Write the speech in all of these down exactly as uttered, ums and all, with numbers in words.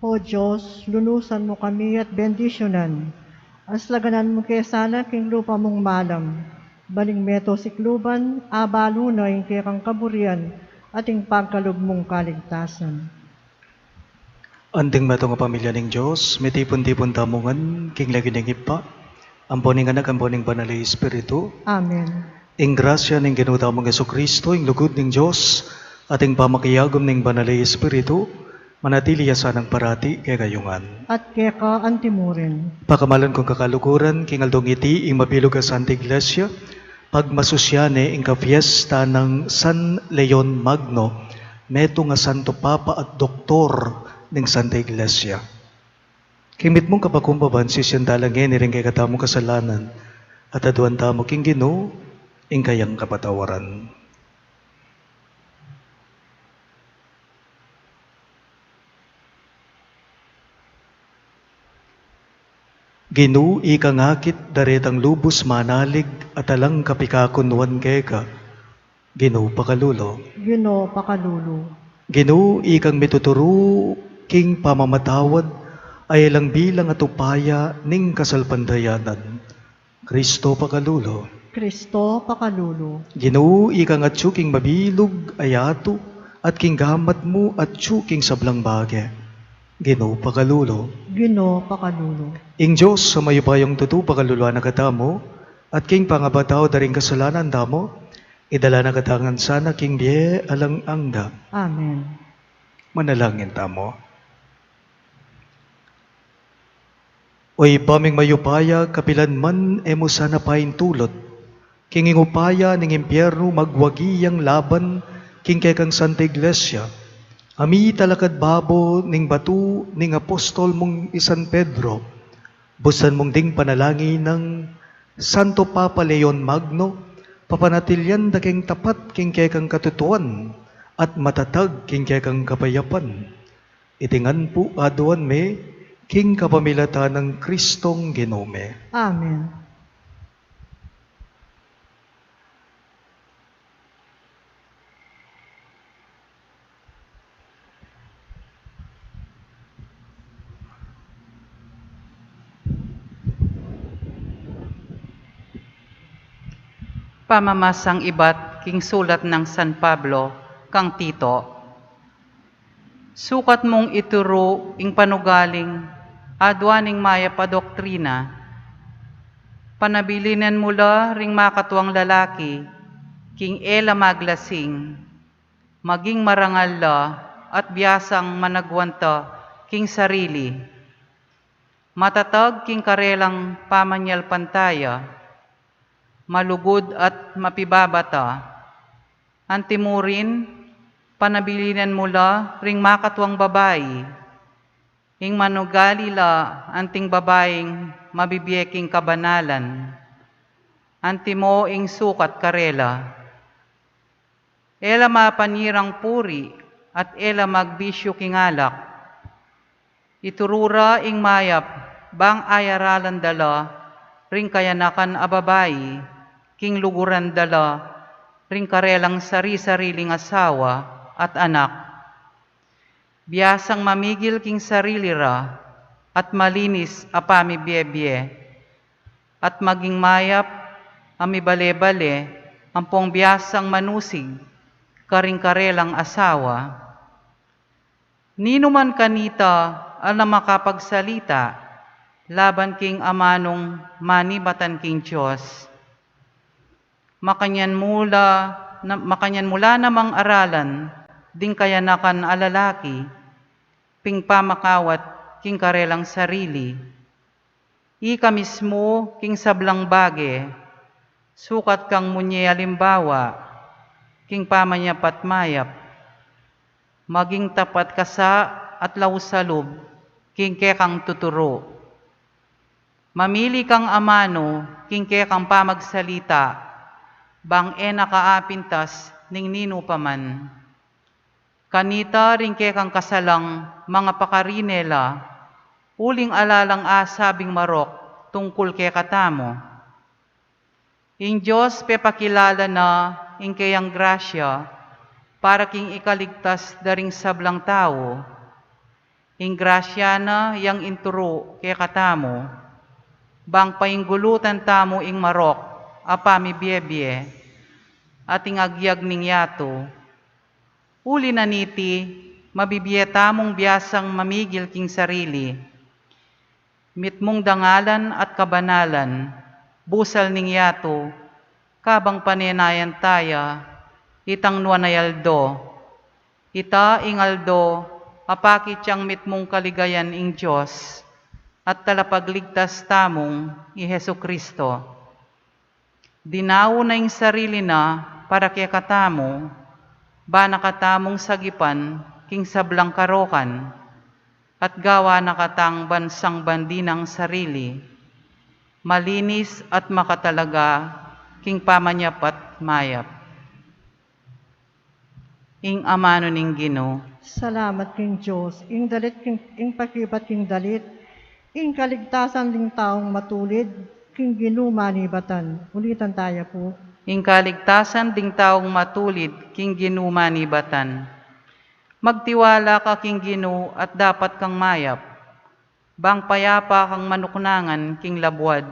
O Dios, lunusan mu kami at bendisyunan. Aslaganan mu ke sana king lupa mung malam. Baling meto sikluban, abalu na ing kekang kaburian at ing pagkalub mung kaligtasan. Anting metung a pamilya ning Dios, mitipun-tipun tamu ngan king lagyu ning Ibpa, ampo ning Anak, ampo ning Banal a Espiritu. Amen. Ing grasya ning Ginu tamung Jesucristo, ing lugud ning Dios, at ing pamakiagum ning Banal a Espiritu, manatili ya sanang parati kekayu ngan. At keka antimurin. Pakamalan kung kakaluguran, king aldong iti, ing mabilug a Santa Iglesia, pagmasusyan ne ing kapiesta nang San Leon Magno, metung a Santo Papa at Doktor ning Santa Iglesia. King mitmung kapakumbaban, sisian tala ngeni ring kekatamung kasalanan, at aduan tamu king Ginu ing kayang kapatawaran. Ginu, ikang akit daretang lubus manalig at alang kapikakunuan keka. Ginu, pakalulu. Ginu, pakalulu. Ginu, ikang mituturu king pamamatawad, a e lang bilang at upaya ning kasalpantayanan. Kristo, pakalulu. Kristo, pakalulu. Ginu, ikang atyu king mabilug a yatu, at king gamat mu atyu king sablang bage. Ginu, pakalulu. Ginu, pakalulu. Ing Dios a mayupayang tutu, pakaluluan na katamu, at king pangabatawad da ring kasalanan tamu, idala na katamu ngan sana king bie alang angga. Amen. Manalangin tamu. O Ibpa ming mayupaya, kapilan man e mu sana paintulut king ing upaya ning impyernu magwagi yang laban king kekang Santa Iglesia, a mitalakad babo ning batu ning apostol mung i San Pedro, busan mung ding panalangin nang Santo Papa Leon Magno, papanatilian da keng tapat king kekang katutuan at matatag king kekang kapayapan. Iti ngan pu aduan mi king kapamilatan nang Kristong Ginu mi. Amen. Pamamasang ibat king sulat nang San Pablo kang Tito. Sukat mung ituru ing panugaling aduan ning mayap a doktrina. Panabilinan mu la ring makatuang lalaki king e la maglasing, maging marangal la at biasang managwanta king sarili, matatag king karelang pamanyalpantaya, malugud at mapibabata. Antimurin, panabilinan mu la ring makatuang babai, ing manugali la anting babaing mabibie king kabanalan. Antimo ing sukat karela. E la mapanirang puri at e la magbisyu king alak. Ituru ra ing mayap bang ayaralan da la ring kayanakan a babai, king luguran da la ring karelang sari-sariling asawa at anak. Biasang mamigil king sarili ra at malinis a pamibiebie, at maging mayap a mibale-bale ampong biasang manusig karing karelang asawa. Ninu man kanita a la makapagsalita laban king amanung manibatan king Dios, makanyan mu la, na, makanyan mu la namang aralan ding kayanakan a lalaki, ping pamakawat king karelang sarili. Ika mismu king sablang bage, sukat kang munye alimbawa king pamanyapat mayap. Maging tapat ka sa at laus a lub king kekang tuturu. Mamili kang amanu king kekang pamagsalita, bang e na ka apintas ning ninu pa man. Kanita ring kekang kasalang mangapakarine la, uling ala lang asabing marok tungkul kekatamu. Ing Dios pepakilala na ing keyang grasya para king ikaligtas da ring sablang tau. Ing grasya na yang inturu kekatamu, bang painggulutan tamu ing marok a pamibiebie, at ing agyag ning yatu. Uli na niti, mabibie tamung biasang mamigil king sarili. Mitmung dangalan at kabanalan, busal ning yatu, kabang panenayan taya, itang nuan a aldo. Ita ing aldo, a pakitang mitmung kaligayan ing Dios, at talapagligtas tamung i Jesu-Cristo. Dinau na ing sarili na para kekatamu, ba na katamung sagipan king sablang karokan, at gawa na katang bansang bandi nang sarili, malinis at makatalaga king pamanyapat mayap. Ing amanu ning Ginu. Salamat king Dios. Ing dalit king, ing pakibat king dalit. Ing kaligtasan ding taung matulid king Ginu manibatan. Ulitan taya pu. Ing kaligtasan ding taung matulid king Ginu manibatan. Magtiwala ka king Ginu at dapat kang mayap. Bang payapa kang manuknangan king labuad.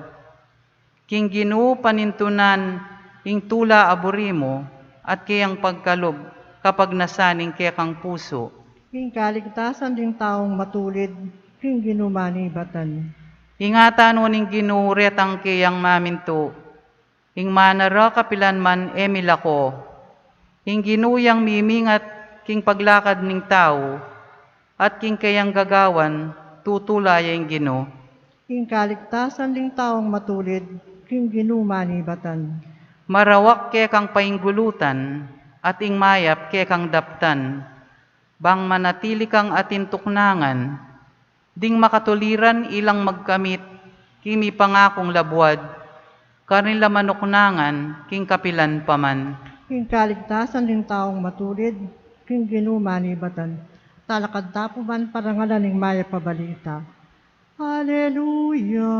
King Ginu panintunan ing tula a buri mu at keyang pagkalub kapagnasan ning kekang pusu. Ing kaligtasan ding taung matulid king Ginu manibatan. Ingatan no ning Ginu retang keyang mamintu. Ing mana ra kapilan man e milako. Ing Ginu yang mimingat king paglakad ning tau, at king keyang gagawan tutula ya ing Ginu. Ing kaligtasan ding taung matulid king Ginu manibatan. Marawak kekang painggulutan, at ing mayap kekang daptan. Bang manatili kang atin tuknangan, ding makatuliran ilang magkamit king mipangakung labuad, karin la manuknangan king kapilan pa man. King kaligtasan ding taung matulid king Ginu manibatan. Talakad ta pu ban parangalan ing mayap a balita. Aleluya,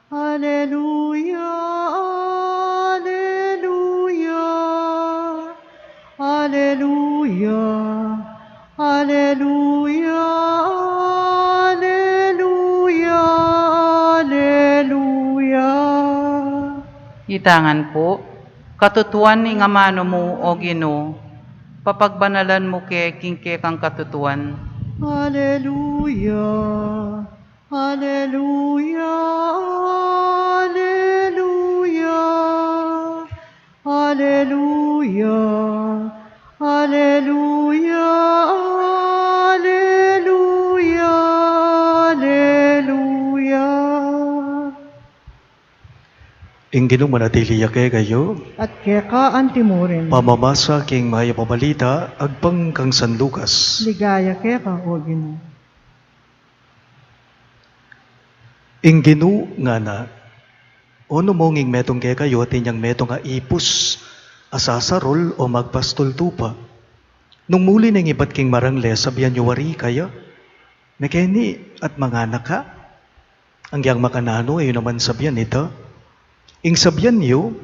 aleluya, aleluya. Aleluya, aleluya, aleluya, aleluya. Ita ngan pu. Katutuan ing amanu mu, O Ginu, papagbanalan mu ke king kekang katutuan. Aleluya, aleluya, aleluya. Aleluya, aleluya, aleluya, aleluya. Ing Ginu manatili ya kekayu. At keka antimurin. Pamamasa king mayap a balita agpang kang San Lucas. Ligaya keka, O Ginu. Ing Ginu ngana, o nu mung ing metung kekayu atin yang metung a ipus a sasarul o magpastul tupa. Nung muli neng ibat king marangle, sabian yu wari kaya, mekeni at mangana ka. Anggiyang makananu e yu naman sabian ita. Ing sabian yu,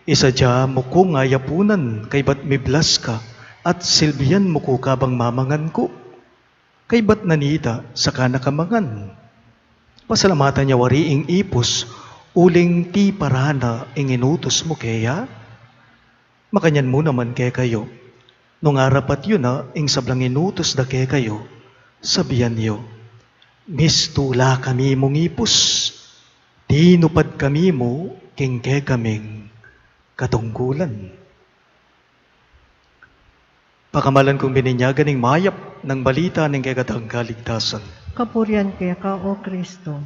isadya mu kung ayapunan kaybat miblas ka at silbian mu ku kabang mamangan ku. Kaybat na nita, saka na ka mangan. Pasalamatan ya wari ing ipus uling tipa ra na ing inutus mu keya. Makanyan mu naman kekayu, nung arapat yu na ing sablang inutus da kekayu, sabian yu, mistu la kami mung ipus, tinupad kami mu king kekaming katungkulan. Pakamalan kung bininyagan ing mayap nang balita ning kekatang kaligtasan. Kapurian keka, O Kristo.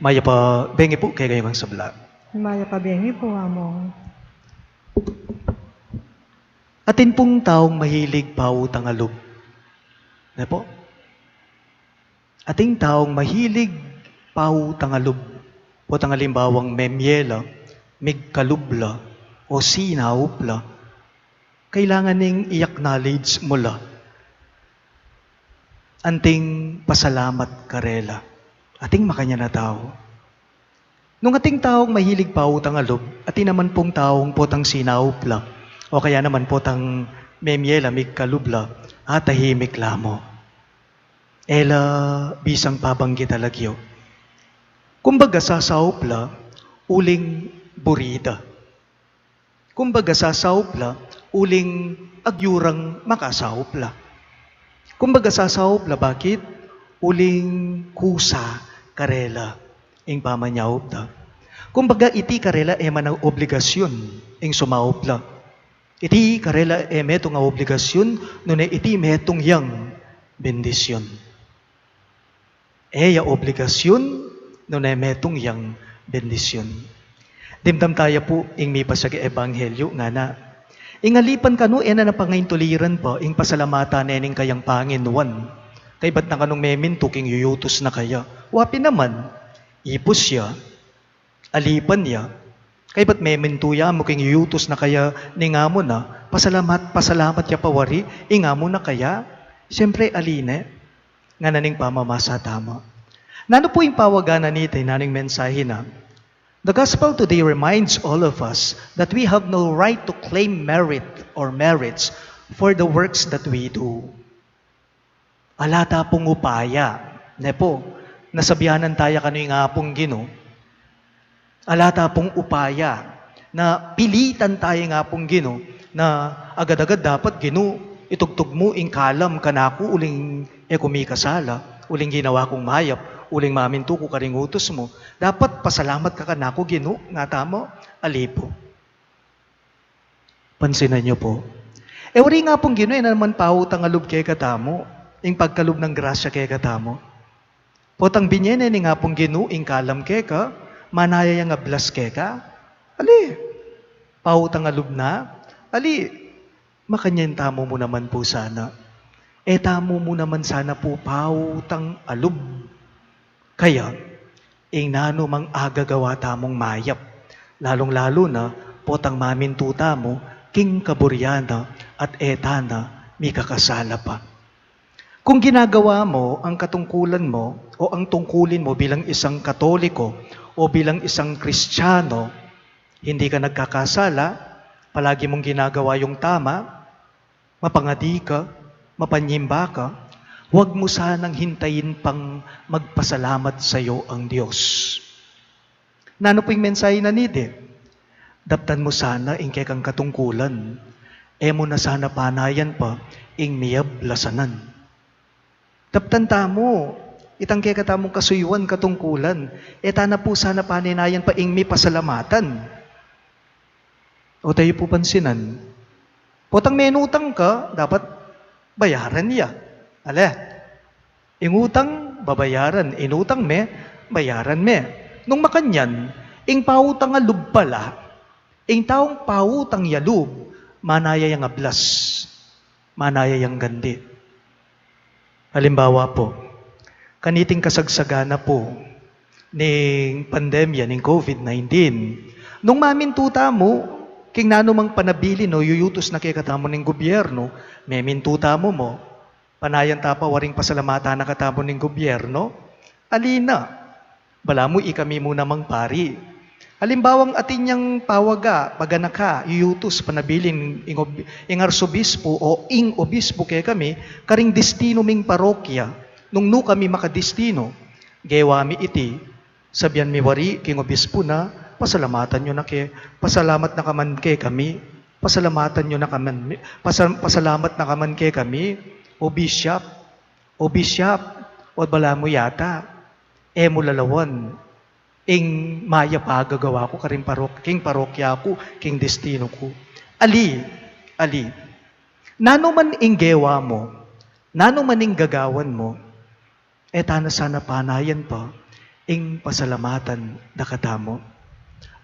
Mayap a bengi pu kekayu ngan sabla. Mayap a bengi pu, Among. Atin pung taung mahilig pautang a lub. Ne pu? Ating taung mahilig pautang a lub, potang alimbawang memye la, migkalub la, o sinaup la, kailangan ning i-acknowledge mu la. Anting pasalamat karela. Ating makanyan a tau. Nung ating taung mahilig pautang a lub, atin naman pung taung potang sinaup la, O kaya naman potang memie la, migkalub la, a tahimik la mu. E la bisang pabanggit a lagyu. Kumbaga sasaup la uling buri da. Kumbaga sasaup la uling agyu rang makasaup la. Kumbaga sasaup la, bakit? Uling kusa karela ing pamanyaup da. Kumbaga iti karela e man a obligasyun ing sumaup la. Iti karela e metung a obligasyun, nune iti metung yang bendisyun. E ya obligasyun, nune metung yang bendisyun. Dimdam taya pu ing mipasiag a ebanghelyu, ngana, ing alipan kanu e na pangaintuliran pa ing pasalamatan ne ning kayang panginuan kaybat na kanung memintu king yuyutus na kaya. Wa pin naman, ipus ya, alipan ya, kaybat memintu ya mu king yuyutus na kaya ning amu na, pasalamat, pasalamat ya pa wari ing amu na kaya. Siyempre, ali ne, ngana ning pamamasa tamu. Nanu pu ing pawaga na niti, nanu ing mensahe na? The gospel today reminds all of us that we have no right to claim merit or merits for the works that we do. Ala ta pung upaya, ne pu, na sabianan taya kanu ing Apung Ginu. Ala ta pung upaya, na pilitan taya ing Apung Ginu, na agad-agad dapat, Ginu, itugtug mu ing kalam kanaku uling e ku mikasala, uling ginawa kung mayap, uling mamintu ku karing utus mu. Dapat pasalamat ka kanaku, Ginu, ngana tamu, ali pu. Pansinan yu pu. E wari ing Apung Ginu e na naman pautang a lub kekatamu, ing pagkalub nang grasya kekatamu. Potang binie ne ning Apung Ginu ing kalam keka, manaya yang ablas keka. Ali, pautang a lub na, ali, makanyan tamu mu naman pu sana. E tamu mu naman sana pu pautang a lub. Kaya, ing nanu mang agagawa tamung mayap, lalung-lalu na potang mamintu tamu king kaburian na at e tana mikakasala pa. Kung ginagawa mo ang katungkulan mo o ang tungkulin mo bilang isang Katoliko o bilang isang Kristiyano, hindi ka nagkakasala, palagi mong ginagawa yung tama, mapangadi ka, mapanyimba ka, huwag mo sanang hintayin pang magpasalamat sa'yo ang Diyos. Nanu pu ing mensahe na niti? Daptan mu sana ing kekang katungkulan, e mu na sana panayan pa ing miyablasanan. Daptan tamu itang kekatamung kasuyuan, katungkulan, e tana pu sana panayan pa ing mipasalamatan. O tayu pu pansinan. Potang menutang ka, dapat bayaran ya. Ale, ing utang, babayaran. Inutang me, bayaran me. Nung makanyan, ing pautang a lub pala, ing taung pautang ya lub, manaya yang ablas, manaya yang gandi. Halimbawa pu, kaniting kasagsagan na pu ning pandemya ning COVID nineteen. Nung mamintu tamu king nanumang panabilin o yuyutus na kekatamu ning gobyerno, memintu tamu mu, panayan ta pa waring pasalamatan na katamu ning gobyerno? Ali na. Balamu ikami mu namang pari. Alimbawang atin yang pawaga, paganaka, yuyutus, panabilin ing ob-, ing arsobispu o ing obispu kekami karing destinu ming parokya, nung nu kami makadestinu. Gewa mi iti, sabian mi wari king obispu na, pasalamatan yu na ke, pasalamat na ka man kekami, pasalamatan yu na ka man, pasal-, pasalamat na ka man kekami, o bishop, o bishop, o balamu yata, e mu lalawan ing mayap a agagawa ku karing parok-, king parokya ku, king destinu ku. Ali, ali. Nanu man ing gewa mu, nanu man ing gagawan mu, e tana sana panayan pa ing pasalamatan da katamu.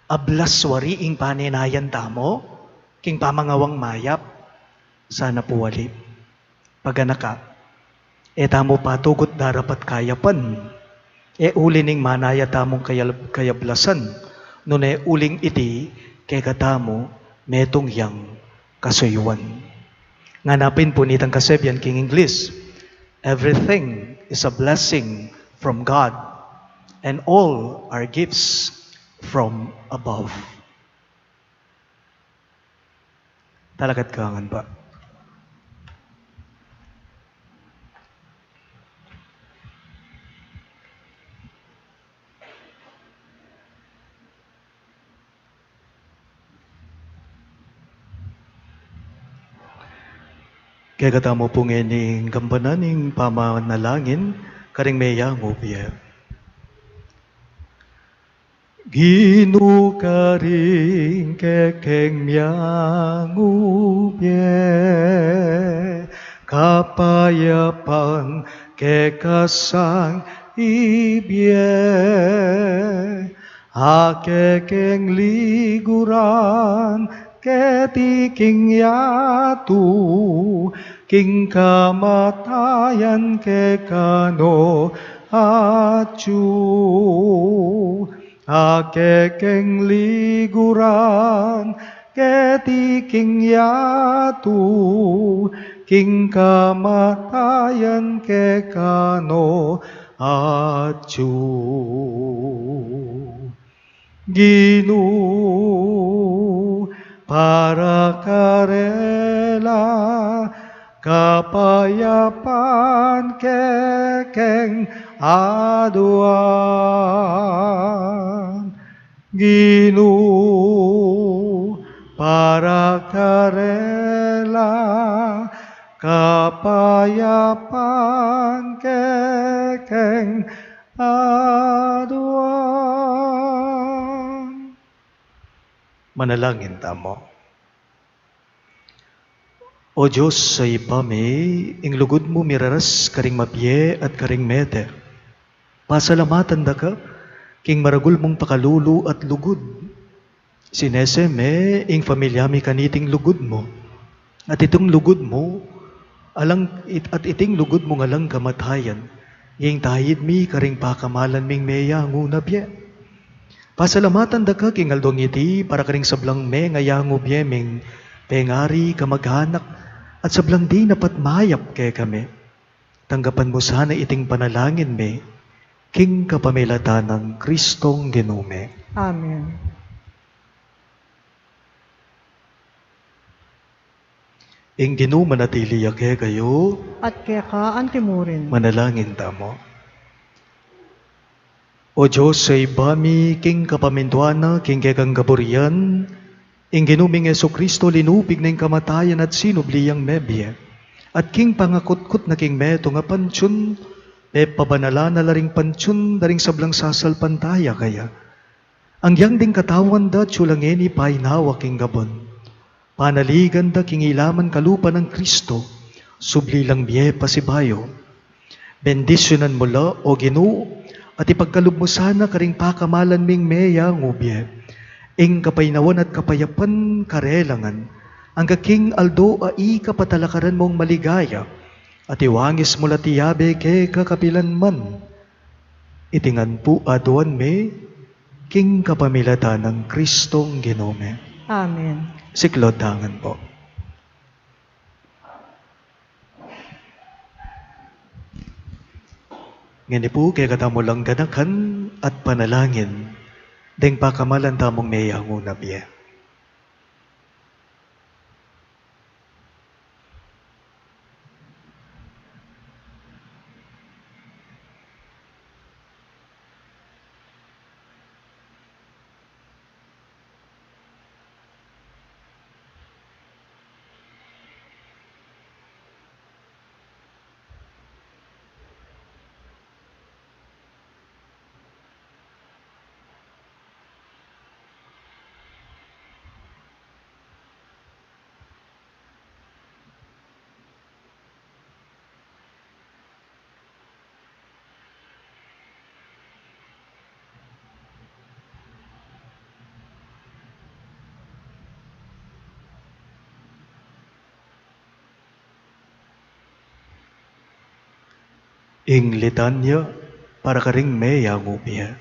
Ablas wari ing paninayan tamu king pamangawang mayap? Sana pu ali. Paganaka, e tamu patugut darapat kayapan, e uli ning manaya tamung kayal-, kayablasan, nune uling iti kekatamu metung yang kasuyuan. Ngana pin pu nitang kasabian king Ingles, "Everything is a blessing from God, and all are gifts from above." Talakad ka ngan pa. Kekatamu pu ngeni ing gampanan ning pamanalangin karing meyangu bie. Ginu, karing kekeng meyangu bie, kapayapan keka sang ibie. A kekeng liguran keti king yatu, king kamatayan keka no atyu. A kekeng liguran keti king yatu, king kamatayan keka no atyu. Ginu, para karela kapayapan kekeng aduan. Ginu, para karela kapayapan kekeng aduan. Manalangin tamu. O Dios a Ibpa mi, ing lugud mu miraras karing mabie at karing mete. Pasalamatan da ka king maragul mung pakalulu at lugud. Sinese me ing pamilya mi kaniting lugud mu. At iting lugud mu alang, it-, at iting lugud mung alang kamatayan, ing tayid mi karing pakamalan ming meyangu na bie. Pasalamatan da ka king aldo ngiti para karing sablang mengayangu bie ming pengari, kamag-anak, at sablang dinapat mayap kekami. Tanggapan mu sana iting panalangin mi king kapamilatan nang Kristong Ginu mi. Amen. Ing Ginu manatili ya kekayu. At keka antimurin. Manalangin tamu. O Dios a Ibpa mi, king kapamintuan na king kekang kaburian, ing Ginu ming Jesucristo linupig na ing kamatayan at sinubli yang mebie. At king pangakutkut na king metung a pantiun, pepabanalan na la ring pantiun da ring sablang sasalpantaya kaya. Agyang ding katawan da, atyu la ngeni painawa king gabun. Panaligan da king ilaman kalupa nang Kristo, subli lang mie pasibayu. Bendisyunan mu la, O Ginu, at ipagkalub mu sana karing pakamalan ming meyangu bie ing kapainawan at kapayapan karela ngan, angga king aldo a ikapatalakaran mung maligaya, at iwangis mu la iti yabe keka kapilan man. Iti ngan pu aduan mi king kapamilatan nang Kristong Ginu mi. Amen. Siklaud ta ngan pu. Ngeni pu, kekatamu lang ganakan at panalangin deng pakamalan tamung meyangu na bie. Ing litanya para karing meyangu bie.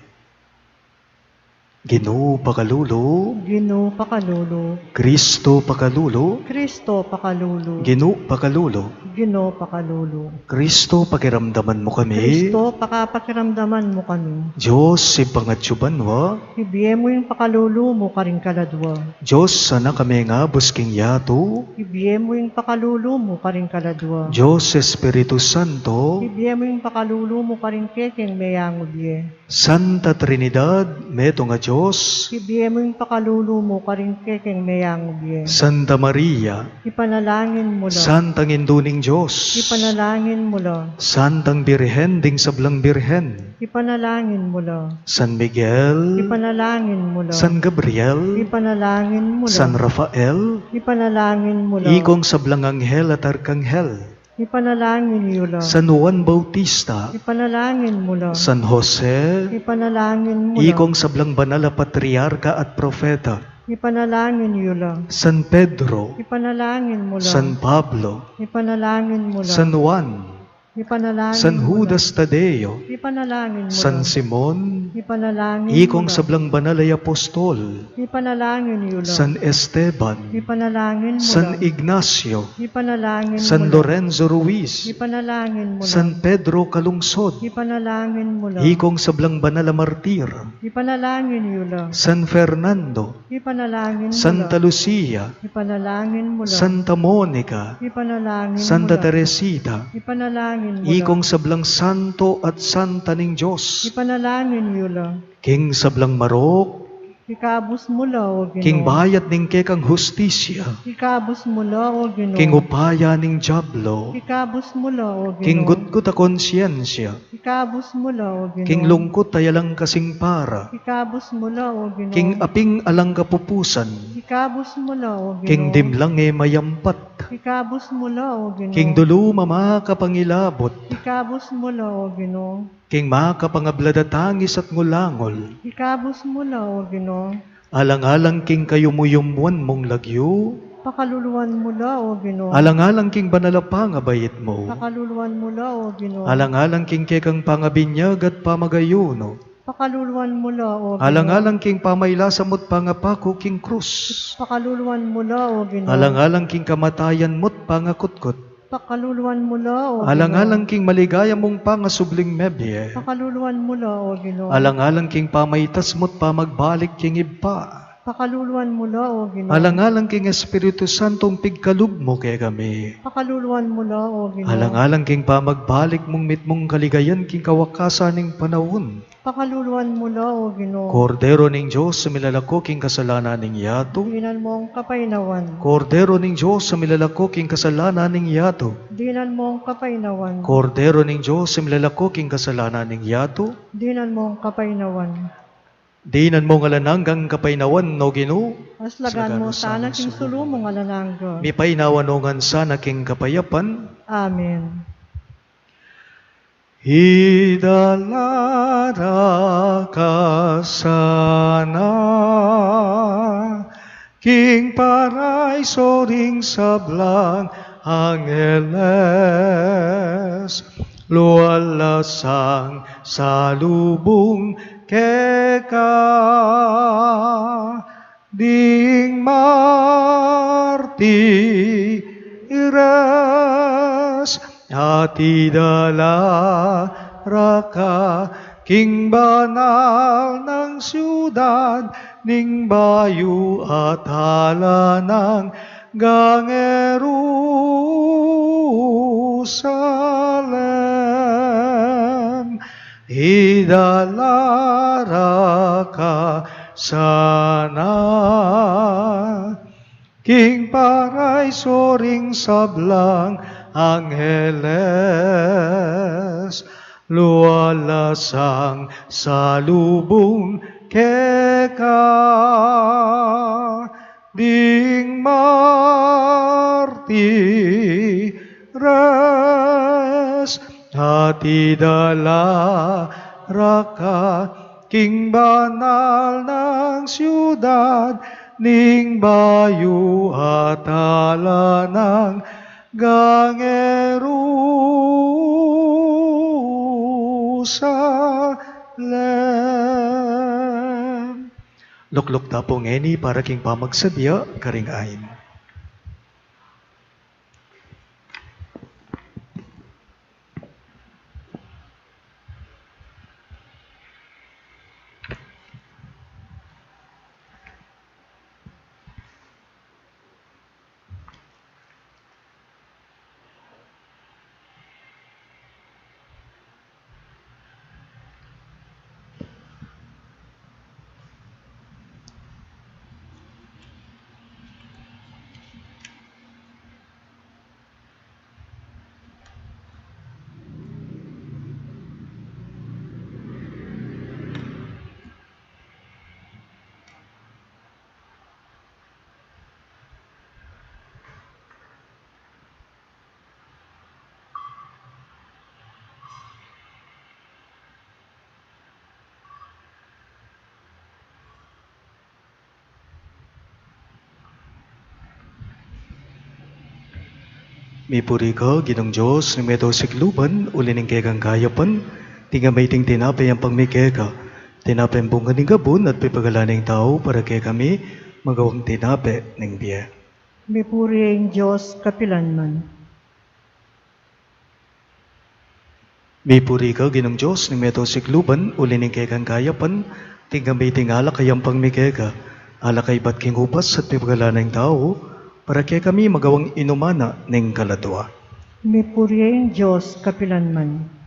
Ginu pakalulu. Ginu pakalulu. Kristo pakalulu. Kristo pakalulu. Ginu pakalulu. Ginu pakalulu. Kristo pakiramdaman mu kami. Kristo pakapakiramdaman mu kami. Dios Ibpang atsu banua. Ibie mu ing pakalulu mu karing kaladua. Dios Anak a mengabus king yatu. Ibie mu ing pakalulu mu karing kaladua. Dios Espiritu Santo. Ibie mu ing pakalulu mu karing kekeng meyangubie. Santa Trinidad, metung a Dios. Ibie mu ing pakalulu mu karing kekeng meyangubie. Santa Maria. Ipanalangin mu la. Santang Indu ning Dios. Ipanalangin mu la. Santang Birhen ding sablang birhen. Ipanalangin mu la. San Miguel. Ipanalangin mu la. San Gabriel. Ipanalangin mu la. San Rafael. Ipanalangin mu la. Ikong sablang anghel at arkanghel. Ipanalangin yu la. San Juan Bautista. Ipanalangin mu la. San Jose. Ipanalangin mu la. Ikong sablang banal a patriarka at propeta. Ipanalangin yu la. San Pedro. Ipanalangin mu la. San Pablo. Ipanalangin mu la. San Juan. Ipanalangin San mu la. Judas Tadeo. Ipanalangin mu la. San Simon. Ipanalangin mu la. Ikong sablang banal a apostol. Ipanalangin yu la. San Esteban. Ipanalangin mu la. San Ignacio. Ipanalangin mu la. San Lorenzo Ruiz. Ipanalangin mu la. San Pedro Calungsod. Ipanalangin mu la. Ikong sablang banal a martir. Ipanalangin yu la. San Fernando. Ipanalangin mu la. Santa Lucia. Ipanalangin mu la. Santa Monica. Ipanalangin mu la. Santa Teresita. Ipanalangin mu la. Ikong sablang santo at santa ning Dios. Ipanalangin yu la. King sablang marok. Ikabus mu la, O Ginu. King bayat ning kekang hustisya. Ikabus mu la, O Ginu. King upaya ning diablo. Ikabus mu la, O Ginu. King gutgut a konsyensya. Ikabus mu la, O Ginu. King lungkut a alang kasing para. Ikabus mu la, O Ginu. King aping alang kapupusan. Ikabus mu la, O Ginu. King dimlang e mayampat. Ikabus mu la, O Ginu. King dulum a makapangilabut. Ikabus mu la, O Ginu. King makapangablad a tangis at ngulangul. Ikabus mu la, O Ginu. Alang-alang king kayumuyumuan mung lagyu. Pakaluluan mu la, O Ginu. Alang-alang king banal a pangabait mu. Pakaluluan mu la, O Ginu. Alang-alang king kekang pangabinyag at pamagayunu. Pakaluluan mu la, O Ginu. Alang-alang king pamailasa mu't pangapaku king krus. Pakaluluan mu la, O Ginu. Alang-alang king kamatayan mu't pangakutkut. Pakaluluan mu la, O Ginu. Alang-alang king maligaya mung pangasubling mebie. Pakaluluan mu la, O Ginu. Alang-alang king pamaitas mu't pamagbalik king Ibpa. Pakaluluan mu la, O Ginu. Alang-alang king Espiritu Santung pigkalub mu kekami. Pakaluluan mu la, O Ginu. Alang-alang king pamagbalik mung mitmung kaligayan king kawakasan ning panaun. Pakaluluan mu la, O Ginu. Kordero ning Dios, sumilalako king kasalanan ning yatu. Dinan mu ing kapainawan. Kordero ning Dios, sumilalako king kasalanan ning yatu. Dinan mu ing kapainawan. Kordero ning Dios, sumilalako king kasalanan ning yatu. Dinan mu ing kapainawan. Dinan mu ing alang anggang kapainawan, O Ginu. Aslagan mu sana king sulu mung alang angga. Mipainawa no ngan sana king kapayapan. Amen. Idala ra ka sana king paraiso ring sablang angeles, lualasang salubung keka ding martires, at idala ra ka king banal nang siudad ning bayu at ala nang gang Jerusalem. Idala ra ka sana king paraiso ring sablang angeles, lualasang salubung keka ding martires, at idala ra ka king banal nang siudad ning bayu at ala nang gang Jerusalem. Lukluk ta pu ngeni para king pamagsadya karing ain. Mipuri ka, Ginung Dios ning meto sikluban, uli ning kekang kayapan, tinggap mi iting tinape a yampang mi keka, tinape a bunga ning gabun at pepagalan ning tau, para kekami magawang tinape ning bie. Mipuri ing Dios kapilanman. Mipuri ka, Ginung Dios ning meto sikluban, uli ning kekang kayapan, tinggap mi iting alak a yampang mi keka, alak a ibat king ubas at pepagalan ning tau, para kekami magawang inuman na ning kaladua. Mipuri ing Dios kapilanman.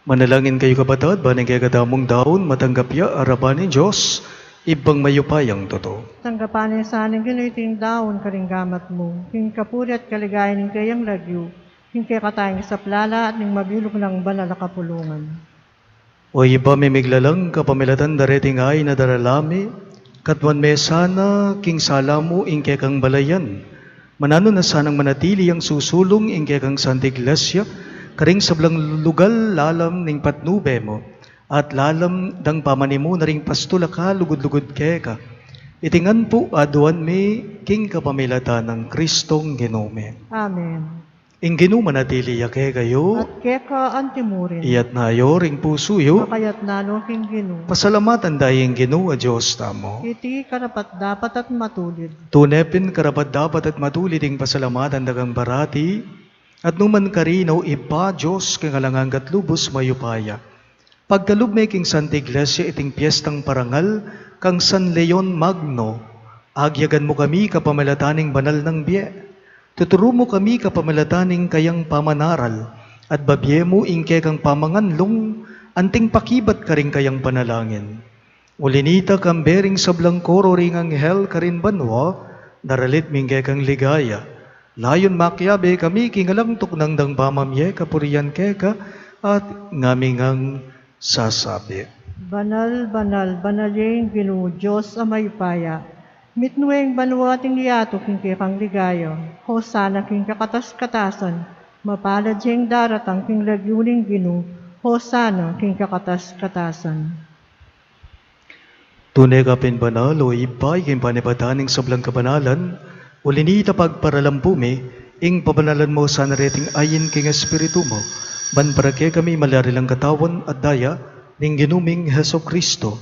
Manalangin kayu, kapatad, ban ing kekatamung daun matanggap ya arapan ning Dios, Ibpang mayupayang tutu. Tanggapan na sana ning Ginu iting daun karing gamat mu, king kapurian at kaligayan ning kayang lagyu, king kekatang isaplala at ning mabilug nang banal a kapulungan. O Ibpa ming miglalang, kapamilatan da reting ain a daralan mi, katmuan me sana king sala mu ing kekang balayan. Mananu na sanang manatili yang susulung ing kekang Santa Iglesia karing sablang lugal lalam ning patnube mu, at lalam dang pamanimu na ring pastul a kalugud-lugud keka. Iti ngan pu aduan mi king kapamilatan nang Kristong Ginu mi. Amen. Ing Ginu manatili ya kekayu. At keka antimurin. Iyatas yu ring pusu yu. Makayatas no king Ginu. Pasalamatan da ing Ginu a Dios tamu. Iti karapat-dapat at matulid. Tune pin karapat-dapat at matulid ing pasalamatan da kang parati, at nukarin man, o Ibpa, Dios king alang angga at lubus mayupaya. Pagkalub me king Santa Iglesia iting piestang parangal kang San Leon Magno, agyagan mu kami kapamilatan ning banal nang bie. Tuturu mu kami kapamilatan ning kayang pamanaral, at babie mu ing kekang pamanganlung anting pakibat karing kayang panalangin. Uli na nita, kambe ring sablang koro ring anghel karin banua, daralit mi ing kekang ligaya. Layun makiabe kami king alang tuknang dang pamamie kapurian keka, at ngami ngang sasabi: Banal, banal, banal ya ing Ginu, Dios a mayupaya. Mitmu ya ing banua at ing yatu king kekang ligaya. Hosana king kakatas-katasan. Mapalad ya ing daratang king lagyu ning Ginu. Hosana king kakatas-katasan. Tune ka pin banal, o Ibpa, king panibatan ning sablang kabanalan, uli na nita pagparalampu mi ing pabanalan mu sana reting ain king Espiritu mu, ban para kekami malyari lang katawan at daya ning Ginu ming Jesucristo.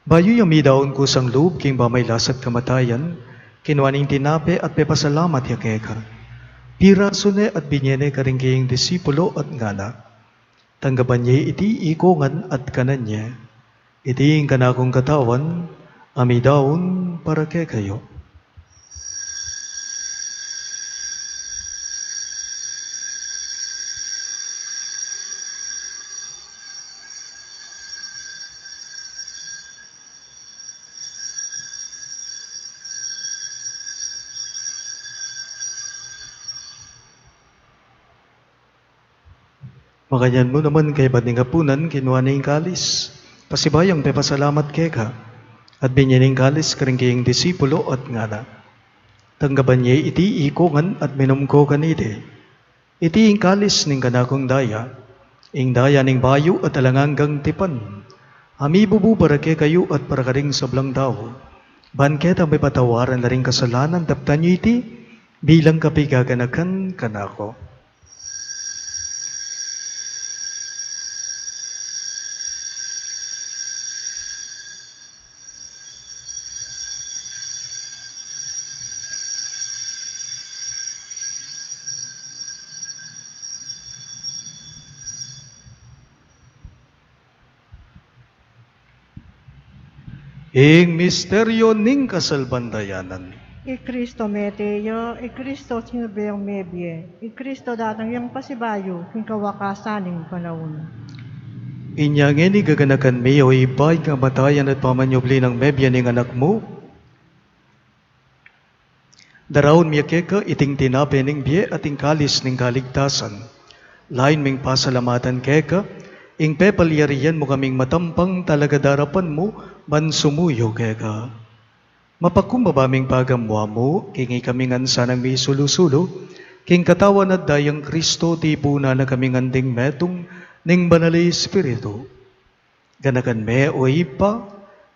Bayu ya midaun kusang lub king pamagkasakit at kamatayan, kinua ne ing tinape at pepasalamat ya keka. Pirasu ne at binie ne karing kayang disipulo at ngana: Tanggapan ye iti ikongan at kanan ye. Iti ing kanakung katawan a midaun para kekayu. Makanyan mu naman, kaybat ning apunan, kinua ne ing kalis, pasibayung pepasalamat keka, at binie ne ing kalis karing kayang disipulo at ngana: Tanggapan ye iti ikongan at minum ko kaniti. Iti ing kalis ning kanakung daya, ing daya ning bayu at alang anggang tipan, a mibubu para kekayu at para karing sablang tau. Ban keta mipatawaran la ring kasalanan, daptan yu iti bilang kapigaganakan kanaku. Ing misteryo ning kasalpantayanan. I Kristo mete ya, i Kristo sinubli yang mebie, i Kristo datang yang pasibayu king kawakasan ning panaun. Inya ngeni gaganakan mi, o Ibpa, ing kamatayan at pamanyubli nang mebie ning Anak mu, daraun mi keka iting tinape ning bie at ing kalis ning kaligtasan. Lain ming pasalamatan keka ing pepalyarian mu kaming matampang talagad arapan mu ban sumuyu keka. Mapakumbaba ming pagamuan mu king ikami ngan sanang misulu-sulu king katawan at dayang Kristo, tipunan na kami ngan ding metung ning Banal a Espiritu. Ganakan me, o Ibpa,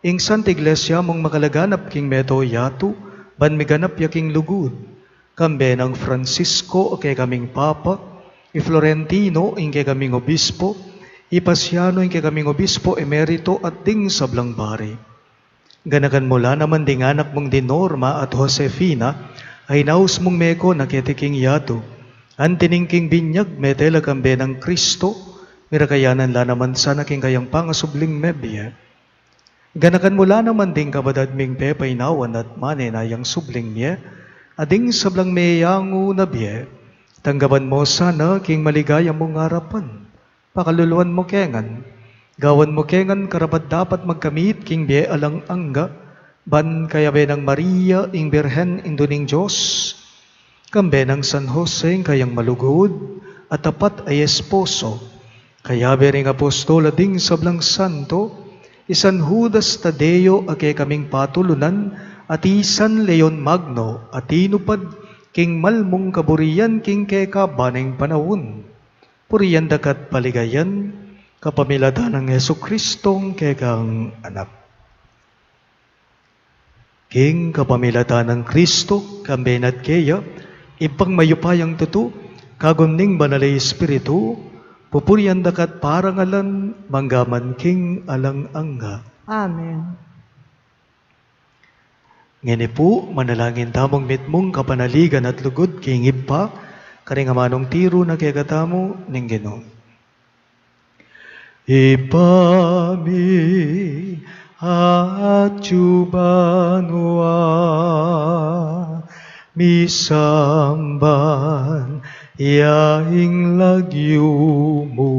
ing Santa Iglesia mung makalaganap king mabilug a yatu, ban miganap ya king lugud. Kambe nang Francisco, a kekaming Papa, i Florentino, ing kekaming Obispo, i Pasiano, ing kekaming Obispo Emerito, at ding sablang pari. Ganakan mu la naman ding anak mung di Norma at Josefina, a inaus mung meko na keti king yatu. Anti ning king binyag, mete la kambe nang Kristo, mirakayanan la naman sana king kayang pangasubling mebie. Ganakan mu la naman ding kapatad ming pepainawan at manenayang subling mie, at ding sablang meyangu na bie, tanggapan mu sana king maligaya mung arapan. Pakaluluan mu ke ngan. Gawan mu ke ngan karapat-dapat magkamit king bie alang angga, ban kayabe nang Maria, ing Birhen, Indu ning Dios, kambe nang San Jose, ing kayang malugud at tapat a esposo, kayabe ring apostol at ding sablang santo, i San Judas Tadeo a kekaming patulunan, at i San Leon Magno a tinupad king malmung kaburian king kekaban ning panaun. Purian da ka at paligayan kapamilatan nang Jesucristong kekang Anak. King kapamilatan nang Kristo, kambe na at keya, Ibpang mayupayang tutu, kagum ning Banal a Espiritu, pupurian da ka at parangalan, mangga man king alang angga. Amen. Ngeni pu, manalangin tamung mitmung kapanaligan at lugud king Ibpa, karing amanung tiru na kekatamu ning Ginu. Ibpa mi, atsu ka banua, misamban ya ing lagyu mu.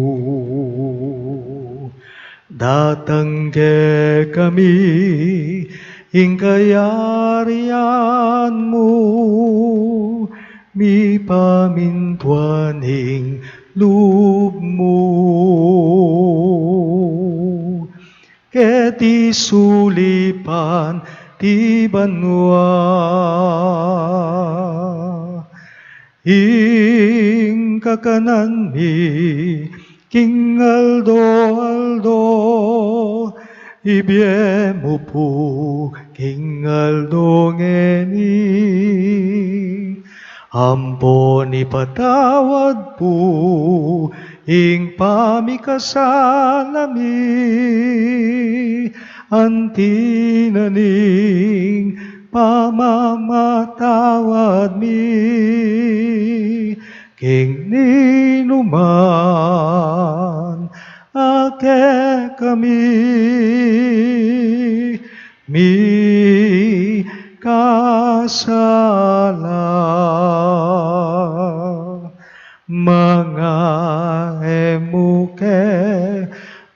Datang kekami ing kayarian mu, mipamintuan ing lub mu keti sulip anti banua. Ing kakanan mi king aldo-aldo, ibie mu pu king aldo ngeni. Ampon ipatawad pu ing pamikasala mi, anti na ning pamamatawad mi king ninuman a kekami mikasala. Manga e mu ke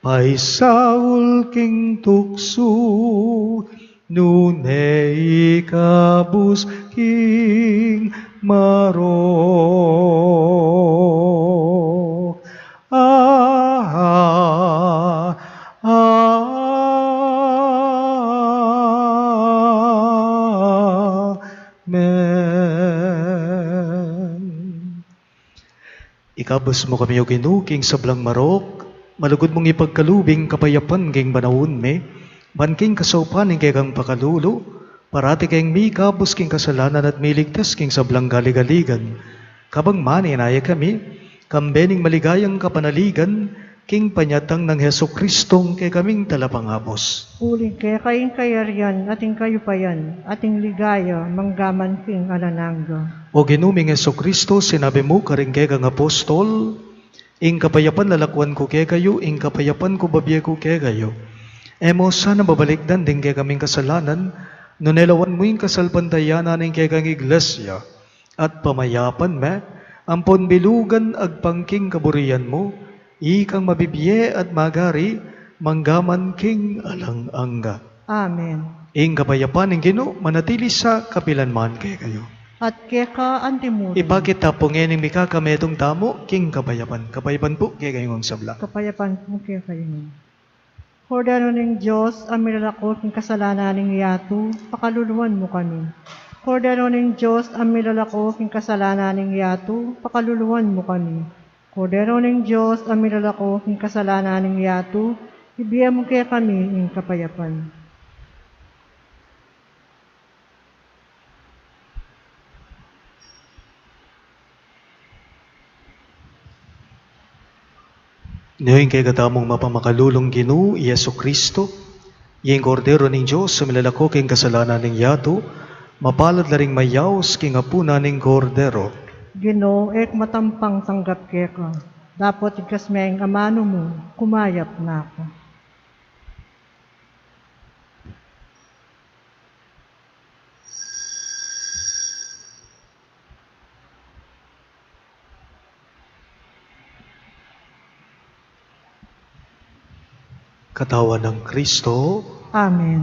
paisaul king tuksu, nune ikabus king marok. Ah, ah, ah, ah, ah. Amen. Kabus mu kami, O Ginu, king sablang marok, malugud mung ipagkalub ing kapayapan king panaun mi, ban king kasaupan ning kekang pakalulu, parati keng mikabus king kasalanan at miligtas king sablang galigaligan. Kabang manenaya kami, kambe ning maligayang kapanaligan, king panyatang nang Jesucristong kekaming Talapangabus. Uling keka ing kayarian, at ing kayupayan, at ing ligaya, manggaman king alang angga. O Ginu ming Jesucristo, sinabi mu karing kekang apostol, ing kapayapan lalakwan ku kekayu, ing kapayapan ku bibie ku kekayu. E mu sana babalikdan ding kekaming kasalanan, nune lawan mu ing kasalpantayanan ning kekang iglesia, at pamayapan me, ampon bilugan agpang king kaburian mu, ikang mabibie at magari, manggaman king alang angga. Amen. Ing kapayapan ning Ginu, manatili sa kapilan man kekayu. At keka antimurin. Ipakit ta pu ngening mikakametung tamu king kapayapan. Kapayapan pu kekayung sabla. Kapayapan pu kekayu. Kordero ning Dios, a milalako king kasalanan ning yatu, pakaluluan mu kami. Kordero ning Dios, a milalako king kasalanan ning yatu, pakaluluan mu kami. Kordero ning Dios, a milalako king kasalanan ning yatu, ibie mu kekami ing kapayapan. Ning kekatamung mapamakalulung Ginu, i Jesucristo, ing Kordero ning Dios, a milalako king kasalanan ning yatu, mapalad la ring mayaus king apunan ning Kordero. Ginu, e ku matampang tanggap keka, dapot igkas me ing amanu mu, kumayap na ku. Katawan nang Kristo. Amen.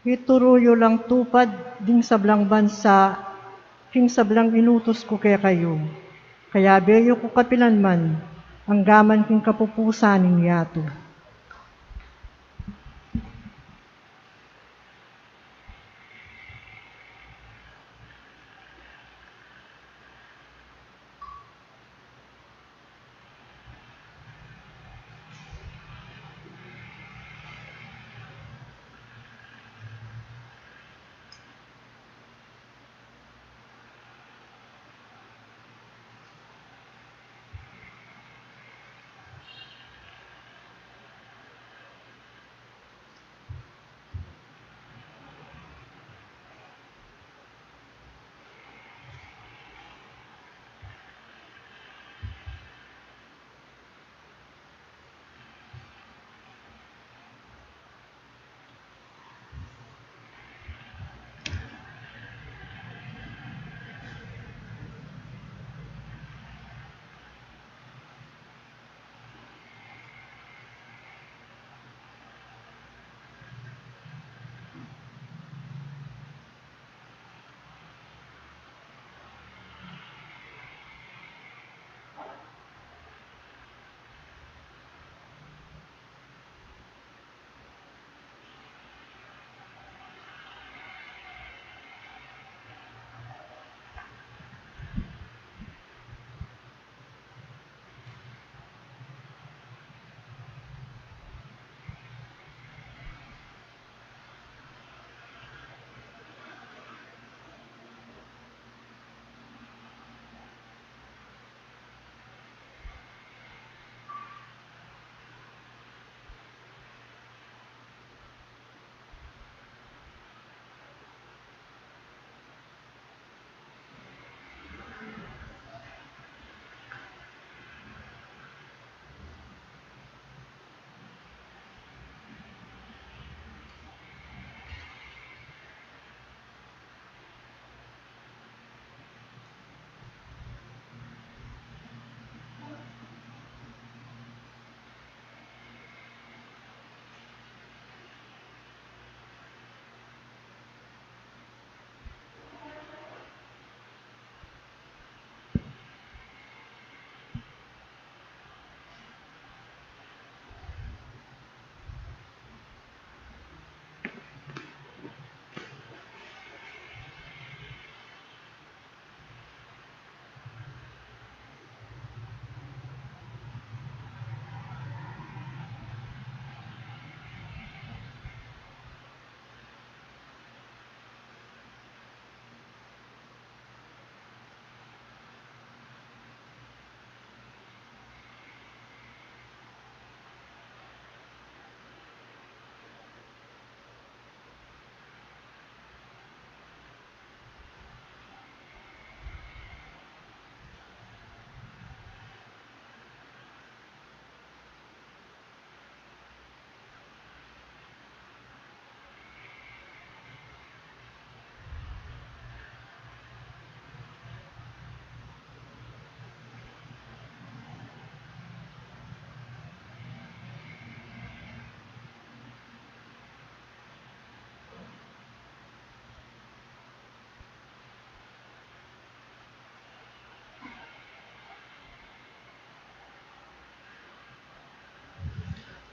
Ituru yu lang tupad ding sablang bansa king sablang inutus ku kekayu. Kayabe yu ku kapilan man, anggaman king kapupusan ning yatu.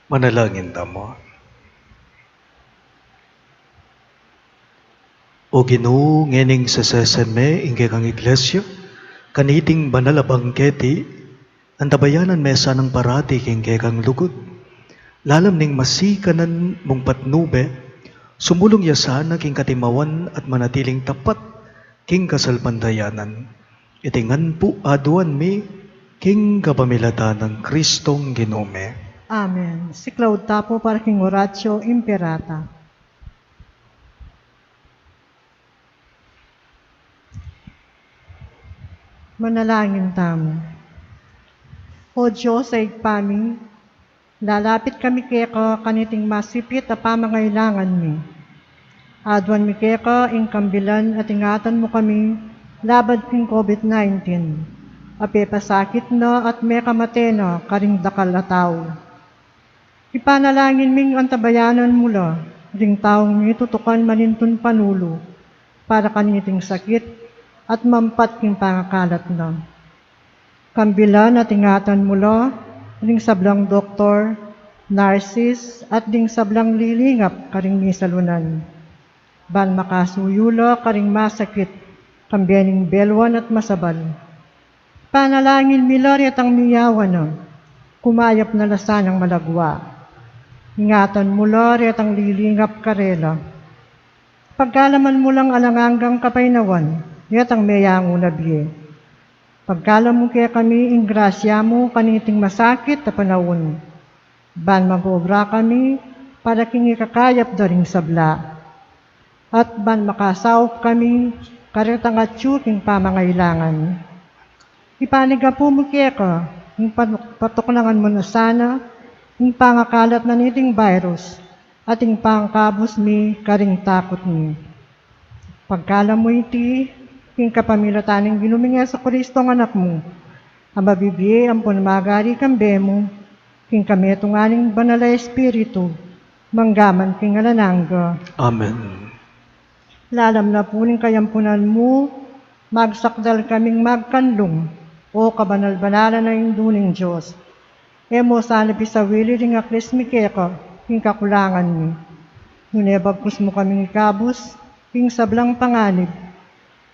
Manalangin tamu. O Ginu, ngening sesesen me ing kekang Iglesia kaniting banal a bangketi, antabayanan me sanang parati king kekang lugud. Lalam ning masikanan mung patnube, sumulung ya sana king katimawan at manatiling tapat king kasalpantayanan. Iti ngan pu aduan mi king kapamilatan nang Kristong Ginu mi. Amen. Siklaud ta pu para king Oratio Imperata. Manalangin tamu. O Dios a Ibpa mi, lalapit kami keka kaniting masipit a pamangailangan mi. Aduan mi keka ing kambilan at ingatan mu kami laban king COVID nineteen a pepasakit na at mekamate na karing dakal a tau. Ipanalangin ming antabayanan mu la ring taung mitutukan manintun panulu para kaniting sakit at mampat king pangakalat na. Kambilan at ingatan mu la ring sablang doktor, narsis, at ding sablang lilingap karing misalunan. Ban makasuyu la karing masakit, kambe ning beluan at masabal. Panalangin mi la retang miyawan na, kumayap na la sanang malagwa. Ingatan mu la retang lilingap karela. Pagkalaman mu lang alang anggang kapaynawan retang meyangu na bie. Pagkalam mu kekami ing grasya mu kaniting masakit a panaun, ban mag-obra kami para king ikakayap da ring sabla, at ban makasaup kami karetang atyu king pamangailangan. Ipanigapu mu keka ing panu-, patuknangan mu na sana ing pangakalat na niting virus at ing pangakabus mi karing takut mi. Pagkalam mu iti king kapamilatan ning Ginu ming Jesucristo a Anak mu, a mabibie ampon magari kambe mu king kametungan ning Banal a Espiritu, mangga man king alang angga. Amen. Lalam na pu ning kayampunan mu, magsakdal kaming magkanlung, O kabanal-banalan a Indu ning Dios. E mu sana pisawili ring aklis mi keka king kakulangan mi, nune bagkus mu kaming ikabus king sablang panganib,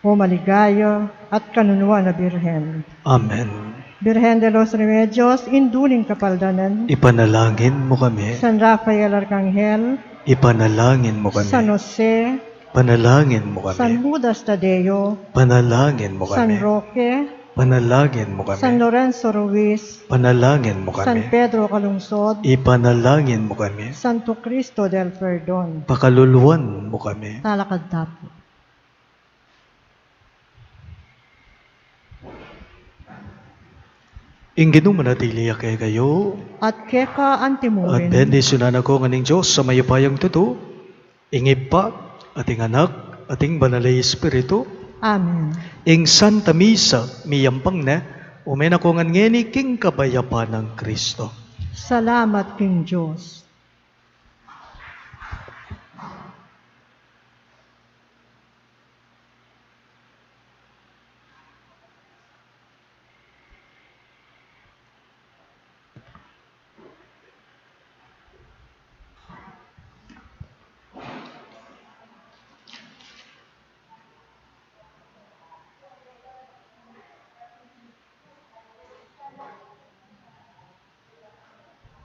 O maligaya at kanunuan a Birhen. Amen. Birhen de los Remedios, Indu ning Kapaldanan, ipanalangin mu kami. San Rafael Arkanghel, ipanalangin mu kami. San Jose, panalangin mu kami. San Judas Tadeo, panalangin mu kami. San Roque, panalangin mu kami. San Lorenzo Ruiz, panalangin mu kami. San Pedro Calungsod, ipanalangin mu kami. Santo Cristo del Perdon, pakaluluan mu kami. Talakad ta pu. Ing Ginu manatili ya kekayu. At keka antimurin. At bendisyunan na ko ngan ning Dios a mayupayang tutu, ing Ibpa, at ing Anak, at ing Banal a Espiritu. Amen. Ing Santa Misa miyampang ne, ume na ko ngan ngeni king kapayapan nang Kristo. Salamat king Dios.